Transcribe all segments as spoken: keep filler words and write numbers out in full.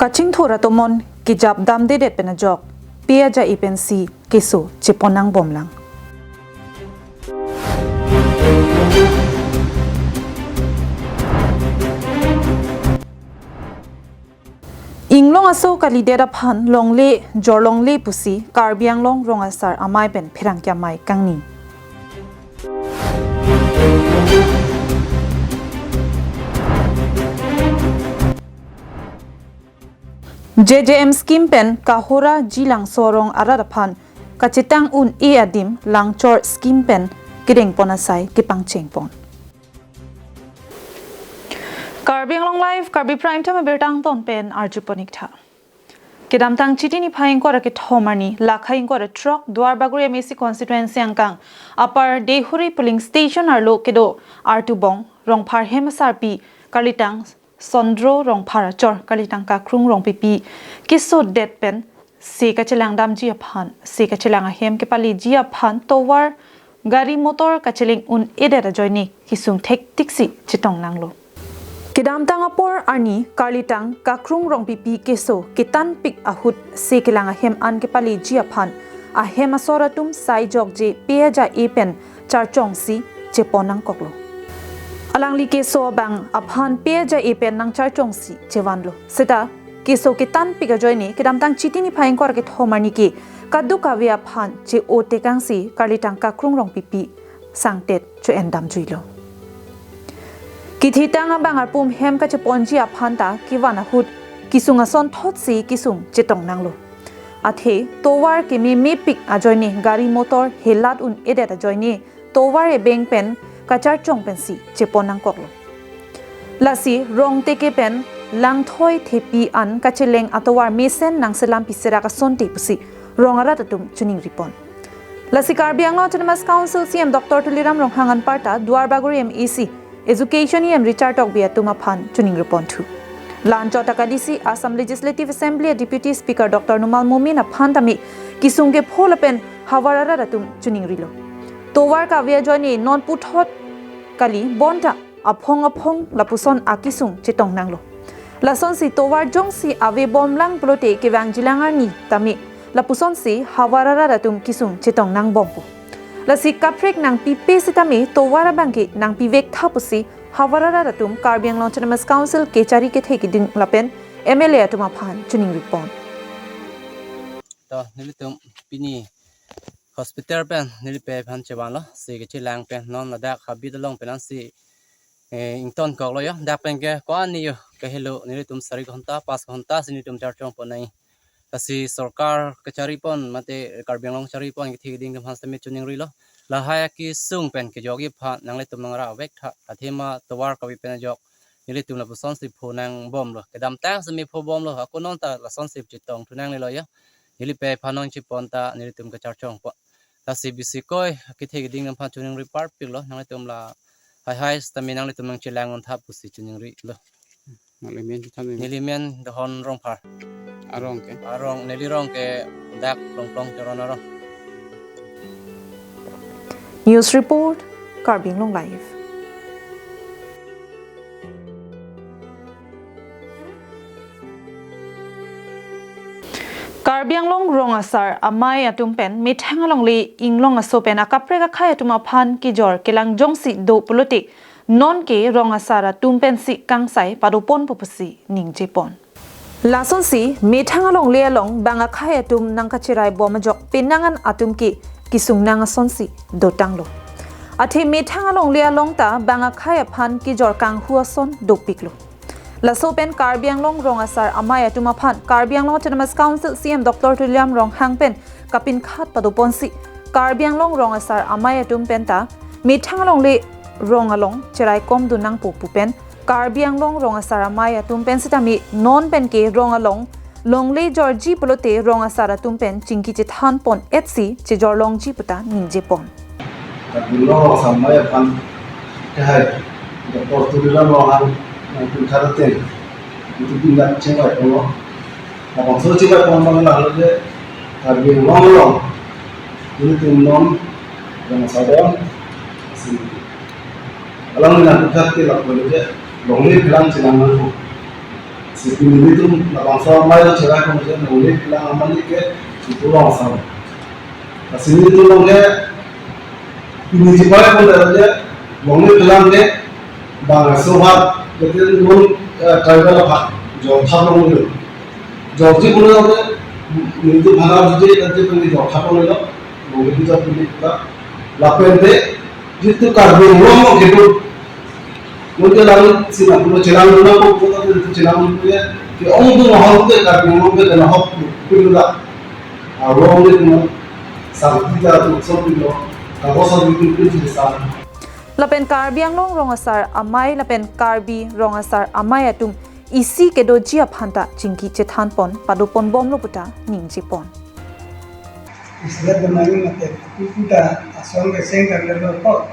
Kachingthur atomon kejap damdedet pen ajok pe aja-e pensi keso chepon nangbomlang. Inglong aso kalidet aphan longle jorlongle pusi Karbi Anglong rong asar amei pen pherangke amei kangni. J J M scheme pen Kahora Jilangso arong arat aphan kachetang un-e adim Langchor scheme pen kedengpon asai kepangchengpon. Karbi Anglong Live, Karbi Prime Time abirta angton pen arjupon ik tha. Kedamtang Chiti niphai ingkoi ra kethom arni, lakhai ingkoi ra throk, Duar Bagori M A C constituency angkang Upper Deihori polling station arlo kedo Artubong Rongphar hem asarpi karlitang Sondro Rongphar achor karlitang Kakrung Rongpipi kesodet pen se kachelang damji aphan, se kachelang ahem kepaleji aphan tovar gari motor kachelang un-edet ajoine kesung thektiksi chetong nanglo. Kedamtang apor arni karlitang Kakrung Rongpipi keso ketanpik ahut se kelang ahem an kepaleji aphan ahem asor atum sai jokje pe aja-e pen charchongsi chepon nangkoklo. Alangli keso abang aphan pe aja-e pen nangcharchongsi chevanlo. Seta keso ketanpik ajoine kedamtang Chiti niphai ingkoi ra kethom arni ke kadokave aphan che-o tekangsi karlitang Kakrung Rongpipi sangtet cho-en damjuilo. Kethitang abang arpum hem kacheponji aphan ta kevan ahut kesung ason thotsi kesung chetong nanglo. Athe tovar kememepik ajoine gari motor helat un-edet ajoine tovar ebeng pen kacharchong pensi chepon nangkoklo. Lasi rong teke pen langthoi thepi an kachelang atovar mesen nangselam piserak asonte pusi rong arat atum choningripon. Lasi Karbi Anglong Autonomous Council C E M Doctor Tuliram Ronghang anparta Duar Bagori M A C Education E M Richard Tokbi atum aphan choningripon thu. La-anchot ta kadisi Assam Legislative Assembly Deputy Speaker Doctor Numal Momin aphan tame kesung kepho lapen havar arat atum choningrilo. Tovar kave ajoine non puthot kali bonta aphong aphong lapuson akesung chetong nanglo. Lasonsi tovar jongsi avebomlang pulote kevangjilang arni tame lapusonsi havar arat atum kesung chetong nangbompo. Lasi kaprek nangpipe sitame tovar abangke nangpivek tha pusi havar arat atum Karbi Anglong Autonomous Council kechari kethe keding lapen M L A atum aphan choningripon. To, nelitum pini hospital pen neli pe aphan chevanlo, se kachelang pen non ladak habit along pen ansi, eh, ingtonkoklo yo, dak pen ke ko-an ni yo, kahelo nelitum sari ghonta, pas ghonta si nelitum charchongpon nai. Lasi sorkar kacharipon mate Karbi Anglong charipon kethe keding atum aphan sitame choningrilo. Lahai akesung pen kejokji aphan nanglitum nangra vek tha, athema tovar kave pen ajok nelitum lapusonsi pho nangbomlo. Kedamtang sitame phobomlo, ako non ta lasonsi chetong thu nanglelo yo. Neli pe aphan non chepon ta nelitum kacharchongpon. Lasi bisi koi kethe keding atum aphan choningri parpiklo, nanglitum lahai hai sitame nanglitum nangchelang un tha pusi choningrilo. Nangli men chethan nang. Neli men Dohon Rongphar. Arong ke? Arong, neli rong ke dak Longklong Choron arong. News report, Karbi Anglong Live. Karbi Anglong rong asar amei atum pen methang alongle inglong aso pen akaprek akhei atum aphan kejor kelang jongsi do pulote nonke rong asar atum pensi kangsai padoponpo pusi ningjepon. Lasonsi methang alongle along bang akhei atum nangkacherai bom ajok penang an atum ke kesung nang asonsi dotanglo. Athe methang alongle along ta bang akhei aphan kejor kanghu ason dopiklo. Laso pen Karbi Anglong rong asar amei atum aphan Karbi Anglong Autonomous Council C E M Doctor Tuliram Ronghang pen kapinkhat padoponsi Karbi Anglong rong asar amei atum pen ta methang alongle rong along cheraikom dun nangpo pu pen Karbi Anglong rong asar amei atum pen sitame non pen ke rong along longle jorji pulote rong asar atum pen chingki chethanpon etsi chejor longji puta ningjepon. Karbi Anglong rong asar amei aphan kehai Doctor Tuliram Ronghang nangpinkhat ateng itu pindah chengvaiponlo. Labangso chengvaipon abang lahelo je Karbi Anglong along nelitum non rong asar don si Alangli nangkethan ke lapu lo je, longle phelang chelang nangkok. Si pini nelitum labangso amei lo chelang nangkok je, longle phelang amani ke ipu long asar. Lasi nelitum along ke pini chepai pon dara je, longle phelang ke bang aso hat, jadi non, eh, tribal aphan jor thap longle. Jorji pulo ke, nelitum hana juje, nanti pini jor thap longle, longle jor pini kita. Lapen te, jitu Karbi Anglong kedo. Mungkin lalu sila pulo chelang dulu, aku pulo tu chelang dulu ya. Ke ong tu mahal tu Karbi Anglong ke kena hok tu, pulo dah. Arong ni tu, sang kita tu, so pulo. Kagos tu, tu, tu, tu, sang. Lapen Karbi Anglong Rong Asar Amei, lapen Karbi Rong Asar Amei atum isi kedoji aphan ta chingki chethan pon, pado pon bomlo puta ningje pon. Islet bemani mate puta asong keseng karlelo po.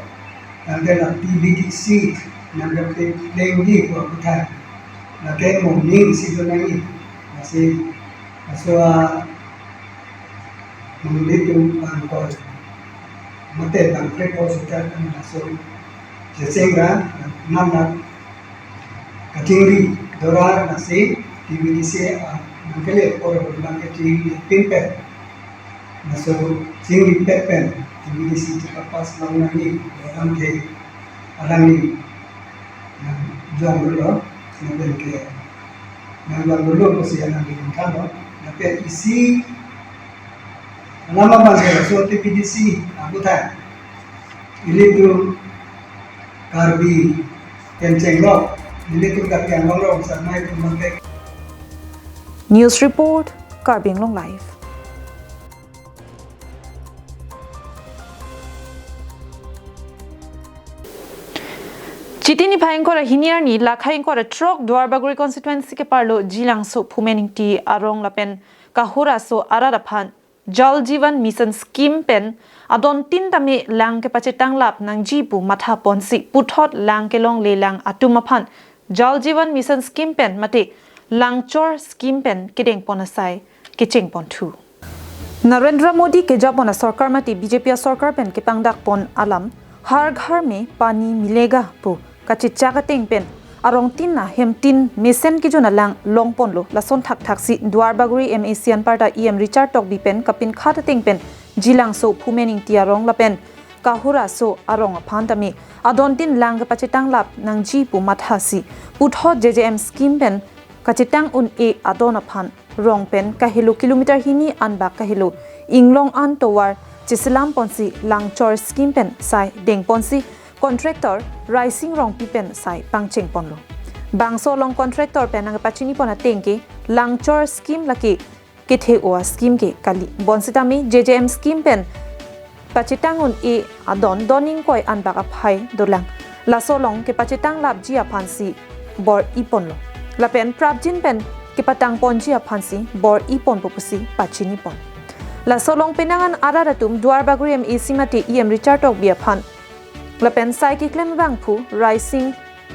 Nangke na T B D C, nangke play di po puta. Nangke morning si do nangi. Masih, masih, ah, mangli tu pangkol. Mate bang pre po suka kan masuk. Seseng ra, nam na kachingri dora nasi T B D C, ah, nangkele por bang kachingri pinpet. Masuk chingri pet pen T B D C chekapas long nangi, orang ke, orang ni, nang juang dulu, nang ke, nang juang dulu, kasi nang di kan lo, nang ke isi, nama bang ke, so T B D C, aku tha, ilitum Karbi kenchenglok, ilitum Karbi Anglong lo, sama itu mangke. News report, Karbi Anglong Live. Chiti niphai ingkoi ra hini arni, lakha ingkoi ra throk Duarbagori constituency keparlo Jilangso Phumen Ingti arong lapen Kahura aso arat aphan Jal Jeevan Mission Scheme pen adon tin tame lang kepachetang lap nangji pu matha ponsi puthot lang kelongle lang atum aphan Jal Jeevan Mission Scheme pen mate Langchor Scheme pen kedeng pon asai kecheng pon thu. Narendra Modi kejapon asorkar mate B J P asorkar pen kepangdak pon alam Har Ghar Mein Pani Milega pu kachechak ateng pen arong tin ahem tin mesen kejun alang long ponlo, lason thakthak si Duarbagori M A C anparta E M Richard Tokbi pen kapinkhat ateng pen Jilangso Phumen Ingti arong lapen Kahura aso arong aphan tame adon tin lang kepachetang lap nangji pu matha si puthot J J M scheme pen kachetang un-e adon aphan rong pen kahelo kilometer hini anbak kahelo inglong an tovar cheselam ponsi Langchor Scheme pen sai deng ponsi contractor Raising Rongpi pen sai pangcheng ponlo. Bangso along contractor pen nangpachini pon ateng ke Langchor Scheme lake kethe-o a-scheme ke kali. Bonsitame J J M scheme pen pachetang un-e adon don ingkoi anbak aphai dolang. Laso along kepachetang lapji aphansi bor-i ponlo. Lapen prapjin pen kepatang ponji aphansi bor-i ponpo pusi pachini pon. Laso along penang an arat atum Duarbagori M A C mate E M Richard Tokbi aphan lapen sai keklem abangphu Raising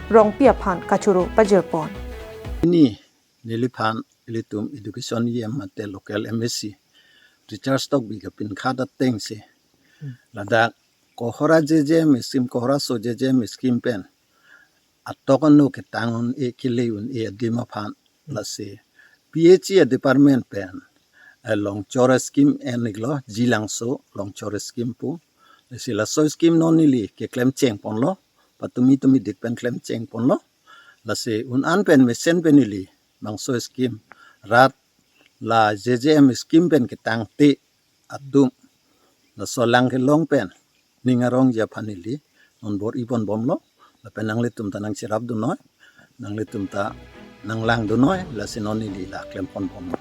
Rongpi aphan kachoro pajir pon. Pini neliphan ilitum education E M mate local M A C Richard Tokbi kapinkhat ateng si ladak Kohora J J M scheme, Kohora aso J J M scheme pen atok ano ketang un-e kele un-e adim aphan lasi P H E department pen, eh, Langchor scheme en-iklo, Jilangso Langchor scheme pu. Lasi laso scheme non neli keklem cheng ponlo, patumi tumi dik pen klem cheng ponlo. Lasi un an pen mesen pen neli bangso scheme rat la J J M scheme pen ketangte atum laso lang kelong pen ning arongji aphan neli non bor-i pon bomlo, lapen nanglitum ta nangcherap dunnoi, nanglitum ta nanglang dunnoi, lasi non neli la klem pon bomlo.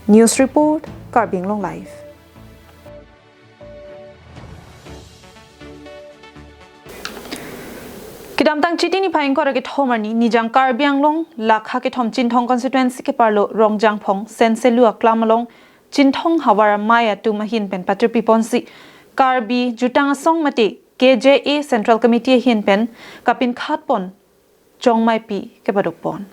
News report, Karbi Anglong Live. Kedamtang Chiti niphai ingkoi ra kethom arni, Nijang Karbi Anglong lakha kethom Chinthong constituency keparlo Rongjangphong Senselu aklam along Chinthong havar amei atum ahin pen patirpi ponsi Karbi Jutang Asong mate K J A Central Committee ahin pen kapinkhat pon chongmaipi kepadok pon.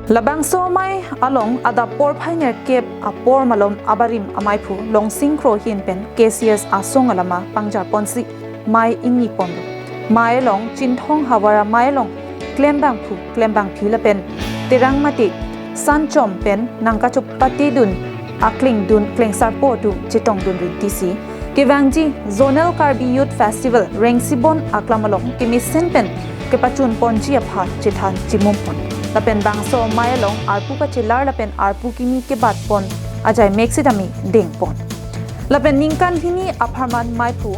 Labangso amei along adap porphai nerkep apor malom abarim ameiphu Longsing Kro ahin pen K C S asong alama pangjar ponsi mei ingni ponlo. Mei along Chinthong havar amei along klembangphu klembangphi lapen terang mate sanchom pen nangkachopatedun aklengdun klengsarpo atum chetongdun rinti si kevangji Zonal Karbi Youth Festival Rengsibon aklam along kemesen pen kepachun ponji aphan chethan chimum pon. Lapen bangso mei along arpu kachelar lapen arpu kimi kebat pon ajai mek sitame deng pon. Lapen ningkan hini apharman meiphu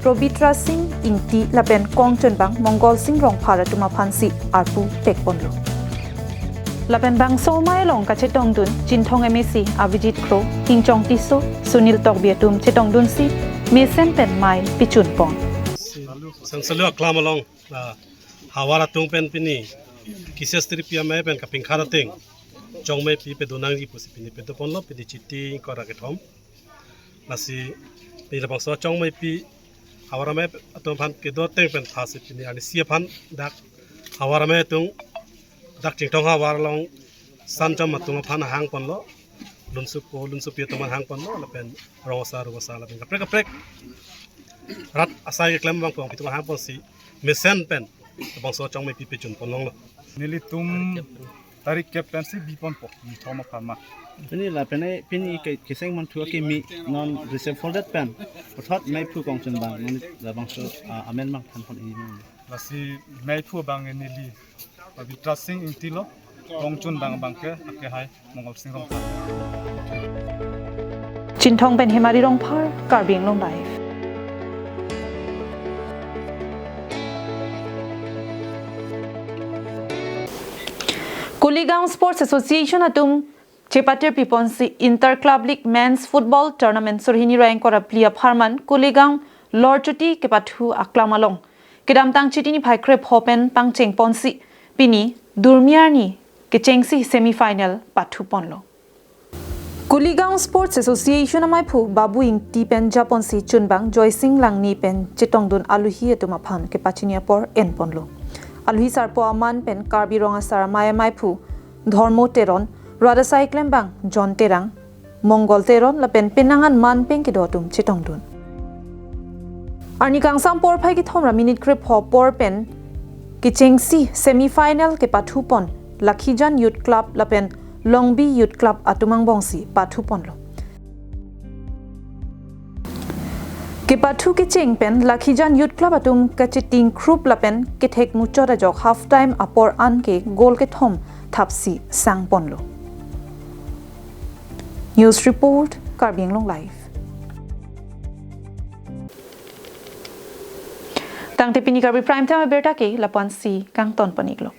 Probitra Sing Ingti lapen kongchunbang Mongol Sing Rongphar atum aphan si arpu pek ponlo. Lapen bangso mei along kachetongdun Chinthong M A C Abhijit Kro, Ingchong Tisso, Sunil Tokbi atum chetongdun si mesen pen mei pichun pon. Sangsalu aklam along, ah, havar atum pen pini Kises Tripi amei pen kapingkhan ateng chongmeipi pedonangji pusi pini pedo ponlo, pini Chiti ingkoi ra kethom. Lasi pini labangso chongmeipi havar amei atum aphan kedo ateng pen thasi pini arnisi aphan dak havar amei atum dak Chinthong havar along sanchom atum aphan hang ponlo, lunsupo lunsupi atum aphan hang ponlo, lapen rong asar, rong asar, lapen kaprek kaprek rat asai keklem abang kong pitung hang ponsi mesen pen labangso chongmeipi pichun pon longlo. Nelitum tarik kep pensi bi ponpo, ni thom apharman. Pini la pene pini ke keseng manthu akimi non reserve folder pen puthot meiphu kongchunbang non labangso, ah, amen bang than pon ini non. Lasi meiphu abang neli Pavitra Sing Ingti lo, kongchunbang abang ke ake hai Mongol Sing Rongphar. Chinthong pen Hemari Rongphar, Karbi Anglong Live. Kuligaon Sports Association atum chepatir piponsi Inter Club League Men's Football Tournament surhini ra ingkoi ra phli apharman Kuligaon Lorchoti kepathu aklam along kedamtang Chiti niphai krepho pen pangcheng ponsi pini Durmi arni kechengsi semi final pathu ponlo. Kuligaon Sports Association ameiphu Babu Ingti pen japonsi chunbang Joysing Langni pen chetongdun aluhi atum aphan kepachini apor en ponlo. Aluhi sarpo aman pen Karbi Rong Asar Amei ameiphu Dhormo Teron, rat asai klembang John Terang, Mongol Teron lapen penang an man pen kedo atum chetongdun. Arni kangsam porphai kethom ra minute krepho apor pen kechengsi semi final kepathu pon Lakhijan Youth Club lapen Longbi Youth Club atum angbongsi pathu ponlo. Kepathu kecheng pen Lakhijan Youth Club atum kacheting khrup lapen kethek muchot ajok half time apor an ke goal kethom thapsi sang ponlo. News report, Karbi Anglong Live. Tangte pini Karbi Prime Time abirta ke lapu-ansi kangton pon-iklo.